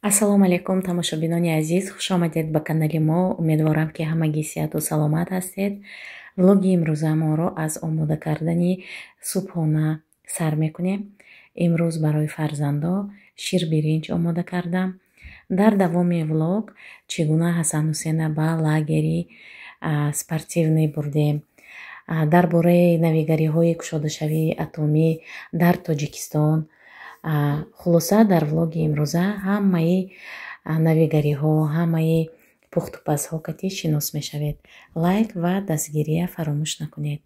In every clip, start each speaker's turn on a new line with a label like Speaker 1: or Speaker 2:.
Speaker 1: Ассалому алайкум, тамошобинони азиз, хушомадед ба канали мо. Умедворам, ки ҳамагӣ сиҳату саломат ҳастед. Влоги имрӯзамонро аз омода кардани субҳона сар мекунем. Имрӯз барои фарзандо ширбиринҷ омода кардам. Дар давоми влог чӣ гуна Ҳасанҳусена ба лагери спортивный бурдем, дар бораи навигариҳои кушодашавии Атомӣ дар Тоҷикистон. Хулоса, дар влоги имрӯза ҳамаи навигариҳо, ҳамаи пухтупазҳо кати шинос мешавед. Лайк ва дастгирия фаромӯш накунед.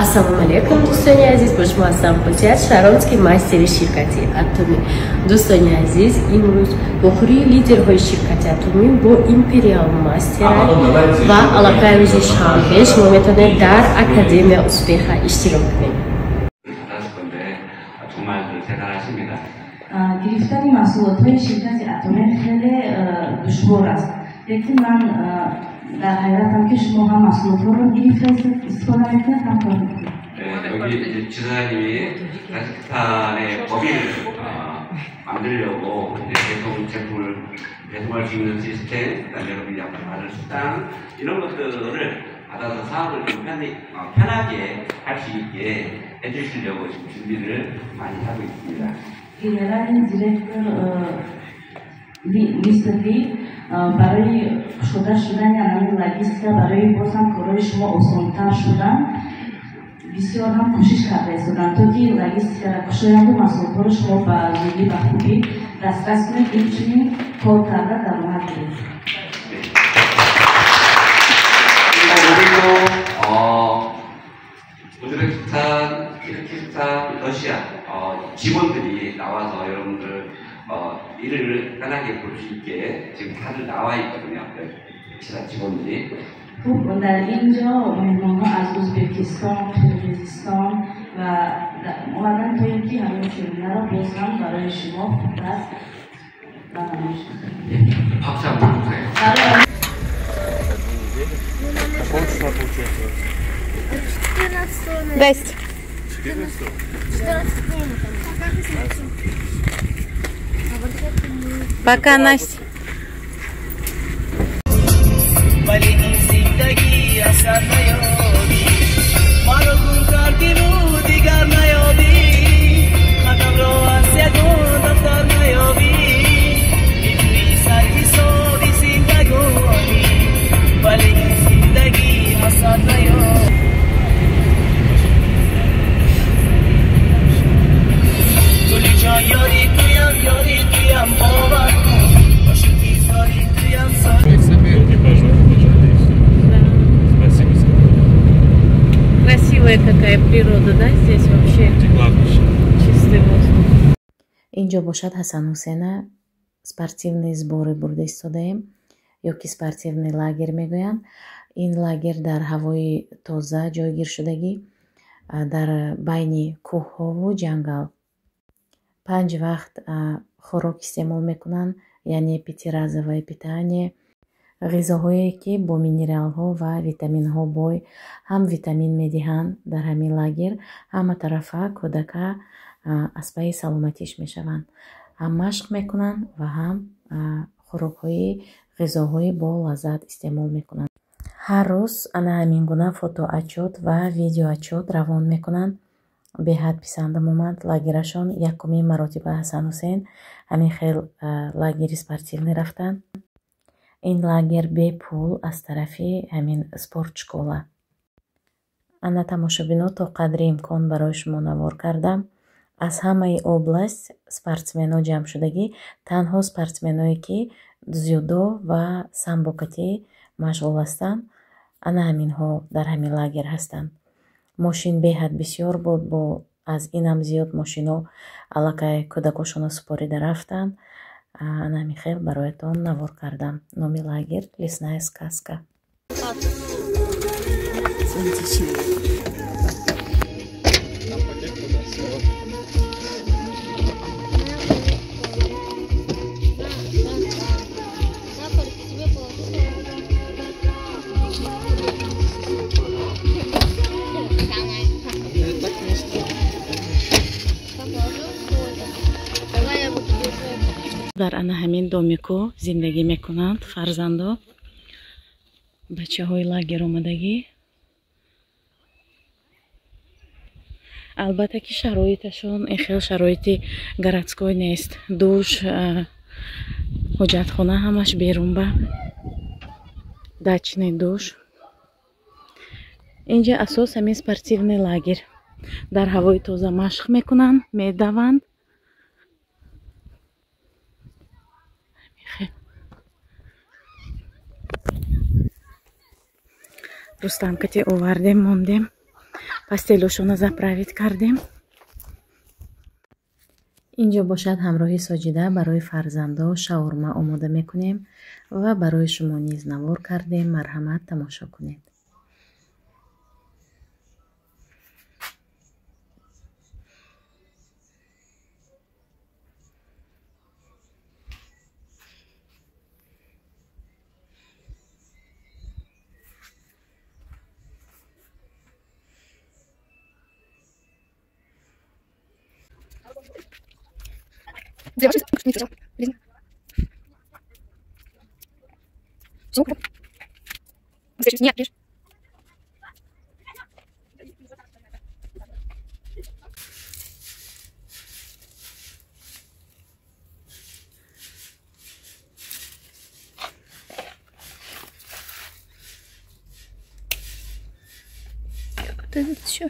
Speaker 2: Ассалому алайкум, дӯстони азиз, бо шумо ҳастам Хусият Шаронский, мастери ширкати Атомӣ. Дӯстони азиз, имрӯз вохӯрии лидерҳои ширкати Атомӣ бо Империал Мастера ва аллакай рӯзи шанбе шумо метавонед дар Академия Успеха иштирок кунед.
Speaker 3: Гирифтани маҳсулотҳои ширкати Атомӣ хеле душвор аст, лекин ман дар ҳайратам, ки шумо ҳам маҳсулотҳоро гирифта истифода мекунед, ҳам кор мекунед.
Speaker 4: 여기 이제 지사님이 카자흐스탄의 법인을 만들려고 이제 배송 제품을 배송할 수 있는 시스템, 그다음에 여러분이 앞으로 받을 수당 이런 것들을 받아서 사업을 좀 편하게 할 수 있게 해주시려고 지금 준비를 많이 하고 있습니다.
Speaker 3: Генеральный директор мистер Ли барои кушода шудани ҳамин логистика, барои боз ҳам корҳои шумо осонтар шудан бисёр ҳам кӯшиш карда истоданд, то ки логистикаро кушоянду маҳсулотҳоро шумо ба зудӣ, ба хубӣ дастрас кунед, инчунин кор карда даромад гиред.
Speaker 4: 그리고 우즈베키스탄, 키르기스탄, 러시아 직원들이 나와서 여러분들 일을 편하게 볼 수 있게 지금 다들 나와 있거든요. 기사 직원들이.
Speaker 3: Хуб, дар ин ҷо меҳмонҳо аз Ӯзбекистон, Қирғизистон ва омаданд, то ин ки ҳамин семинаро боз ҳам барои шумо хубтар ба намоиш гузоранд.
Speaker 4: 박수 한번 주세요.
Speaker 5: Какого числа получается?
Speaker 6: 14.
Speaker 1: Десять.
Speaker 5: 14?
Speaker 6: 14 дней.
Speaker 1: Пока, Настя. Красивая какая природа, да, здесь вообще? Чистый воздух. Инҷо бошад Ҳасанҳусена спортивный сборы бурда истодаем, ё ки спортивный лагерь мегӯянд. Ин лагерь дар ҳавои тоза ҷойгир шудагӣ, дар байни кӯҳҳову ҷангал. 5 вақт хӯрок истеъмол мекунанд, яъне пятиразовое питание, ғизоҳое ки бо минералҳо ва витаминҳо бой, ҳам витамин медиҳанд дар ҳамин лагер, ҳама тарафа кӯдака аз пайи саломатиш мешаванд. Ҳам машқ мекунанд ва ҳам хӯрокҳои ғизоҳои бо лаззат истеъмол мекунанд. Ҳар рӯз ана ҳамин гуна фотоотчёт ва видеоотчёт равон мекунанд. Беҳад писандам омад лагерашон. Якумин маротиба Ҳасанҳусен ҳамин хел лагери спортивный рафтанд. Ин лагер бепул аз тарафи ҳамин спортшкола. Ана, тамошобино, то қадри имкон барои шумо навор кардам. Аз ҳамаи область спортсменҳо ҷамъ шудагӣ, танҳо спортсменҳое ки дзюдо ва самбокатӣ машғул ҳастанд, ана ҳаминҳо дар ҳамин лагер ҳастанд. Мошин беҳад бисёр буд, бо аз инам зиёд мошинҳо аллакай кӯдакошонро супорида рафтанд. Ана ҳамин хел бароятон навор кардам. Номи лагер Лесная сказка. Дар ана ҳамин домико зиндагӣ мекунанд фарзандо, бачаҳои лагер омадагӣ. Албатта ки шароиташон ин хел шароити городской нест. Душ, ҳоҷатхона ҳамаш берун ба дачный душ. Инҷа асос ҳамин спортивный лагер. Дар ҳавои тоза машқ мекунанд, медаванд. Рустам кати овардем, мондем. Постелошона заправить кардем. Инҷо бошад ҳамроҳи Соҷида барои фарзандо шаурма омода мекунем ва барои шумо низ навор кардем. Марҳамат тамошо кунед.
Speaker 6: Вот этот еще.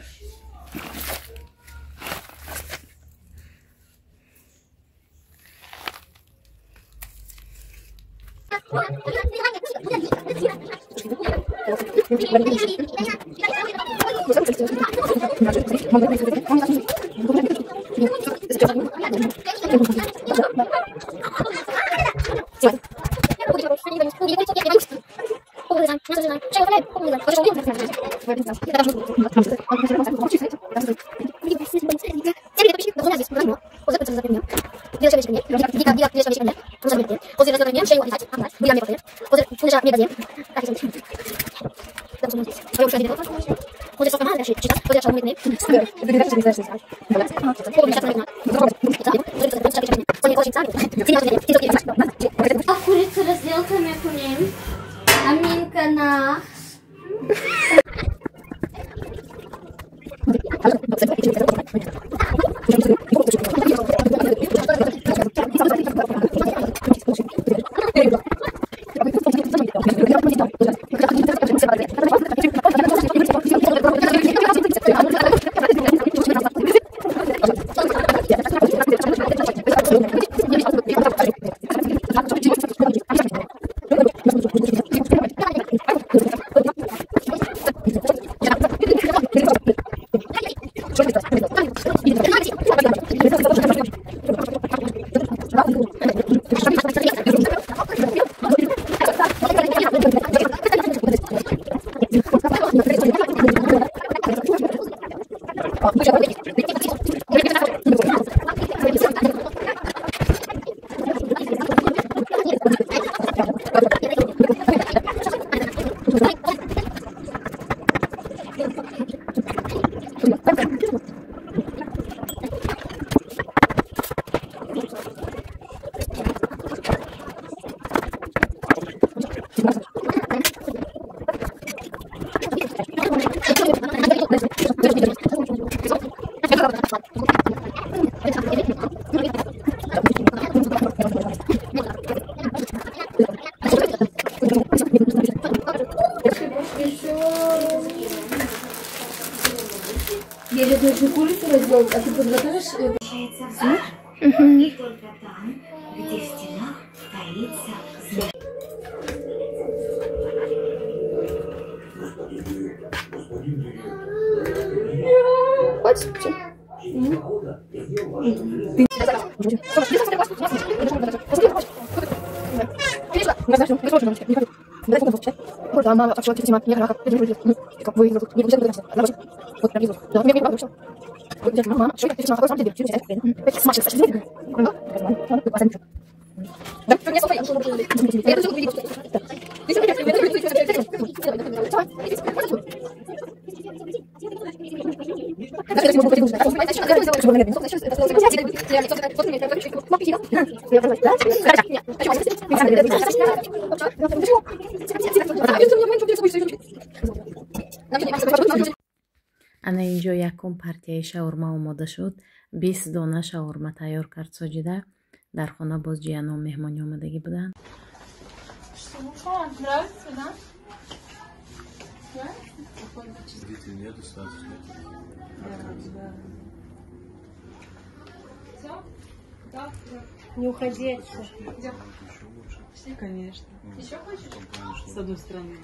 Speaker 7: Курицу разделка мекунем. Аминка на.
Speaker 6: Я сейчас начну курицу разделать, а ты подготовишь?
Speaker 7: И только там, где в стенах таится зло.
Speaker 6: Хватит?
Speaker 1: Ана инҷо якум партияи шаурма омода шуд. 20 дона шаурма тайёр кард Соҷида. Дар хона боз ҷияном меҳмонӣ омадагӣ буданд.
Speaker 8: Нравится, да?
Speaker 2: Не уходи отсюда.
Speaker 8: Конечно. Еще хочешь? С одной стороны.